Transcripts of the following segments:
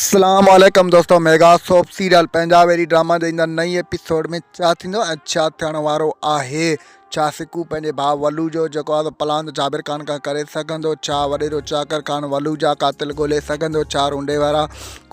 اسلام عليڪم دوستو ميگا سوپ سيريل پنهنجا ويري ڊراما جي ايندڙ نئين ايپيسوڊ ۾ ڇا ٿيندو ۽ ڇا ٿيڻ وارو آهي ڇا سڪو پنهنجي ڀاء ولو جو جيڪو آهي پلاند جابر خان کان ڪري سگهندو ڇا وڏيرو چاڪر خان ولو جا قاتل ڳولي سگهندو ڇا رونڊي وارا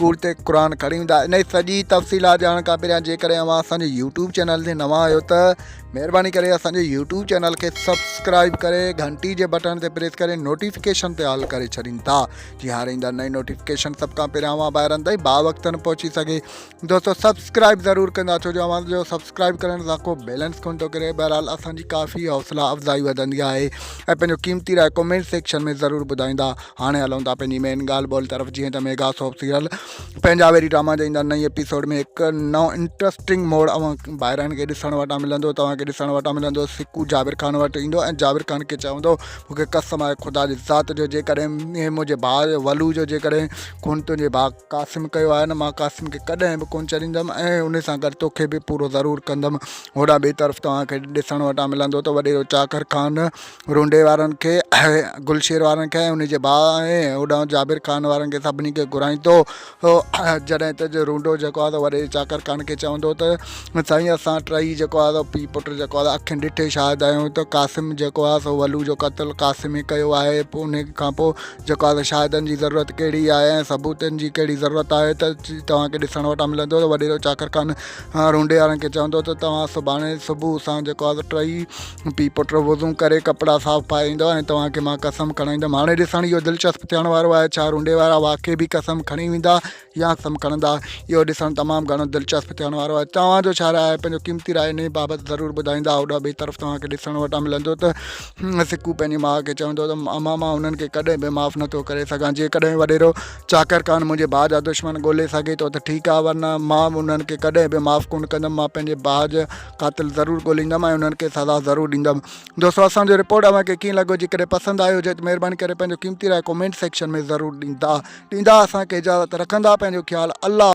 ڪوڙ تي قرآن کڻي ويندا انهي سڄي تفصيلات ڄاڻڻ کان پهريان جيڪڏهن اوهان اسان جي يوٽيوب چينل تي نوان آهيو ته مهرباني ڪري اسان جي يوٽيوب چينل کي سبسڪرائب ڪري گهنٽي جي بٽڻ تي پريس ڪري نوٽيفڪيشن تي آل ڪري ڇڏين ٿا جي هاڻي ايندڙ نئين نوٽيفڪيشن سڀ کان پهريان اوهان ڀائرن تائين با وقتن پهچي سگهي دوستو سبسڪرائب ضرور ڪندا ڇو جو اوهان جو سبسڪرائب ڪرڻ سان ڪو بيلنس ڪون ٿو ڪري بهرحال اسان جي ڪافي حوصلا افزائي وڌندي آهي ۽ پنهنجو قيمتي راء ڪمينٽ سيڪشن ۾ ضرور ٻڌائيندا هاڻي هلون ٿا پنهنجي مين ڳالهه ٻولهه طرف جيئن ته ميگا سوپ سيريل پنهنجا ويري ڊراما جي ايندڙ نئين ايپيسوڊ ۾ هڪ نئون انٽرسٽنگ موڙ اوهان ڀائرن کي ڏسڻ وٽان ملندو توهان کي ڏسڻ وٽان ملندو سڪو جابر خان وٽ ايندو ۽ جابر خان کي چوندو مون کي قسم آهي خدا جي ذات جو جيڪڏهن منهنجي ڀاء ولو جو جيڪڏهن خون تنهنجي ڀاء قاسم ڪيو آهي نه مان قاسم کي ڪڏهن به ڪونه ڇڏيندم ۽ ان سان گڏ توکي به پورو ضرور ڪندم. هوڏانهن ٻئي طرف توهان کي ڏسڻ وٽان ملندو ته وڏيرو چاڪر خان رونڊي وارن کي گلشير وارن کي ۽ ان جي ڀاء ۽ هوڏانهن جابر خان وارن کي سڀني کي گهرائيندو جڏهن ته رونڊو جيڪو آهي وڏيري چاڪر خان کي چوندو ته سائين اسان ٽئي جيڪو آهي سو پيء پٽ جيڪو آهي اکين ڏٺي شاهد آهيون ته قاسم جيڪو آهي سو ولو جو قتل قاسم ئي ڪيو آهي پوء ان کان پوء جيڪو آهي سو شاهدن جي ضرورت ڪهڙي آهي ۽ ثبوتن جي ڪهڙي ضرورت آهي ته توهان کي ڏسڻ وٽان ملندو ته وڏيرو چاڪر خان رونڊي وارن کي چوندو ته توهان سڀاڻي صبح سان جيڪو آهي سو ٽئي پيء پٽ وضو ڪري ڪپڙا صاف پائي ايندو ۽ توهان کي مان قسم کڻائيندم هاڻي ڏسڻ اهو دلچسپ ٿيڻ وارو آهي ڇا رونڊي وارا واقعي به قسم کڻي ويندا يا قسم کڻندا اهو ڏسڻ تمام گهڻو دلچسپ ٿيڻ وارو آهي توهان جو ڇا راء آهي پنهنجو قيمتي راء انهي بابت ضرور ٻڌائيندا هوڏانهن ٻئي طرف توهان کي ڏسڻ وٽان ملندو ته سڪو پنهنجي ماء کي چوندو ته امان مان انهن کي ڪڏهن به معاف نٿو ڪري سگهان جيڪڏهن وڏيرو چاڪر خان منهنجي ڀاء جا دشمن ڳولي سگهي ٿو ته ٺيڪ آهي ورنه مان انهن کي ڪڏهن به معاف ڪونه ڪندم مان پنهنجي ڀاء جا قاتل ضرور ڳوليندم ۽ انهن کي سزا ضرور ڏيندم دوستو اسان جو رپورٽ اوهان کي ڪيئن لڳو جيڪڏهن پسند آيو هجي ته مهرباني ڪري پنهنجو قيمتي راء ڪمينٽ سيڪشن ۾ ضرور ڏيندا ڏيندا اسان کي اجازت رکندا پنهنجو خيال الله.